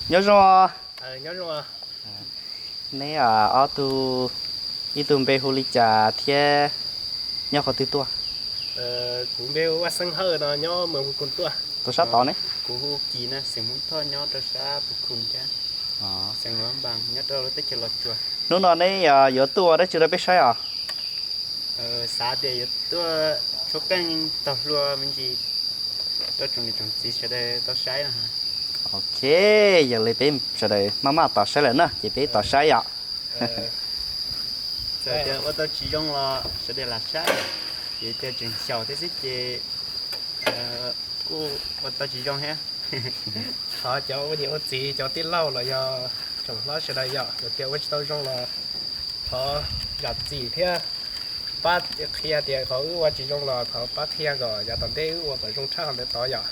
Nyob zoo. Neb ob tug, ib tug npe hu li cas thiab nyob qhov twg tuaj? Kuv npe hu Vaj Xeeb Hawj no, nyob Moos Phu Khum tuaj. Tus sab tod ne? Kuv hu Kis na, xeem Hmoob Thoj, nyob rau sab Phu Khum thiab, xeem Luam Npas, nyob rau lub teb chaws Los Tsuas. Hnub no neb yuav tuaj ua dab tsi rau peb saib os? Xav tias yuav tuaj tshuab qeej taug hlua me ntsis rau tsoom niam tsoom txiv sawv daws tau saib no. Ok, yog li peb sawv daws maj maj tos saib lawm na, ces peb tos saib yom. Txawm tias ua tau tsis zoo los sawv daws lam saib, ces tias tseem xyaum thiab xwb ces kuj ua tau tsis zoo thiab. Thov cov ua niam ua txiv, cov tij laug los yog tsoom hlob sawv daws yom, yog tias ua tsis tau zoo los thov zam txim thiab pab qhia tias qhov wb ua tsis zoo los thov pab qhia kom yav tom ntej wb ua kom zoo tshaj qhov ntawd tod yom.